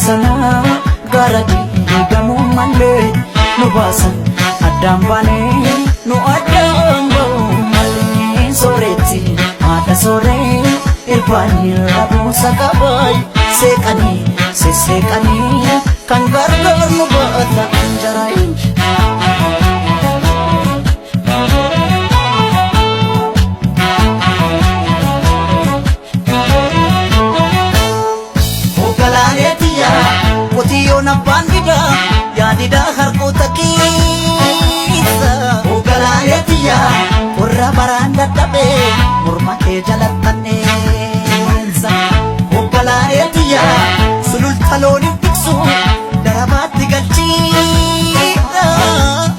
Sanaa gaara diigamuu malee nu baasan addaan baanee nu addaan ba'uu malee sooretti haadha sooree irbaanii rabuusa qabaay seeqanii sesseeqanii kan gargaar nu baata anjaraayin. Hoogganaalee qotiyyoon abbaan didaa yaadidaa harkoota keessa. Hoogganaalee warra baraan dadhabee morma kee jalattanneessa. Hoogganaalee sululta looniif tiksu darabaatti galchiidha.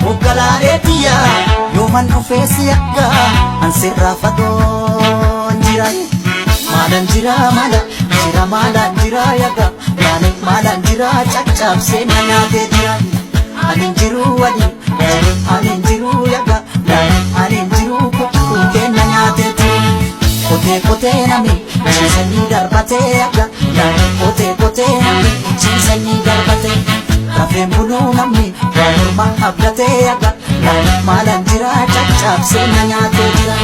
Hoogganaalee yooman dhufee si akka ansirraa fagoon jira. Maalaan jira maala jira maalaan jira yaga yaani maalaan jira caccabsee na nyaatee jira. Ani jiru wali jiru ani jiru yaga yaani ani jiru kukkutee na nyaatee jira. Kotee kotee nami ciisanii darbatee yaga yaani kotee kotee nami ciisanii darbatee. Rafeen buluu namni waan morma abdatee yaga yaani maalaan jira caccabsee na nyaatee jira.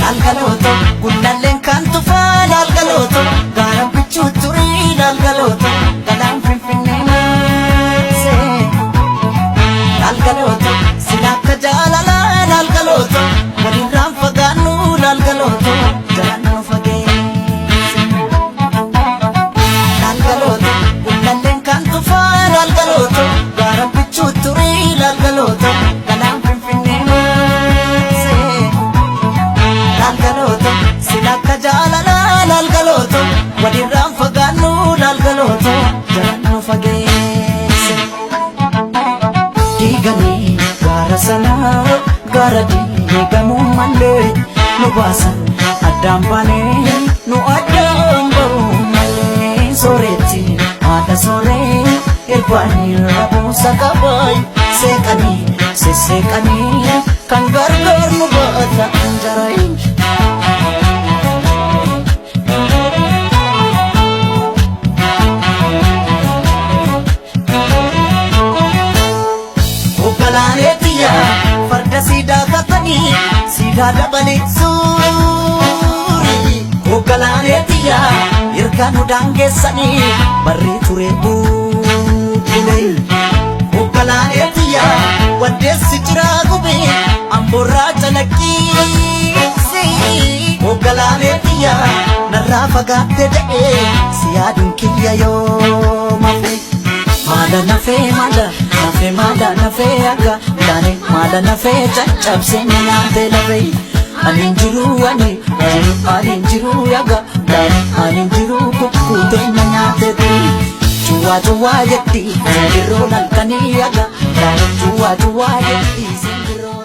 Laalgalooto guddalleen kan tufaa laalgalooto gaara bichuu turii laalgalooto galaan finfinnee maasee. Laalgalooto sila akka jaalalaa laalgalooto walirraan fagaannu laalgalooto jalaan nu fageesse. Laalgalooto guddalleen kan tufaa laalgalooto gaara bichuu turii laalgalooto galaan finfinnee maasee. Laalgalooto sila akka jaalalaa laalgalooto walirraan fagaannu laalgalooto jalaan nu fageesse. Diiganii gaara sanaa gaara diigamuu malee nu baasan addaan baanee nu addaan ba'uu malee sooretti haadha sooree irbaanii rabuusa qabaay seeqanii sesseeqanii kan gargaar nu baata anjaraayin. Hoogganaalee farda siidaa katanii siidaa dabalee suuri. Hoogganaalee erga nu daangeessanii barree ture buulee. Hoogganaalee waddeessi jiraa gubee amboorraa calaqqiisi. Hoogganaalee narraa fagaatte da'ee si yaaduun kiyya yoo mafe. Maala nafee maala nafee maala nafee akka yaani maala nafee caccabsee na nyaatee lafee. Ani jiru ani jiru ani jiru yaga yaani ani jiru kukkutee na nyaatee turi. Cuwaa cuwaa jetti simbirroon halkanii yaga yaani cuwaa cuwaa jetti simbirroon.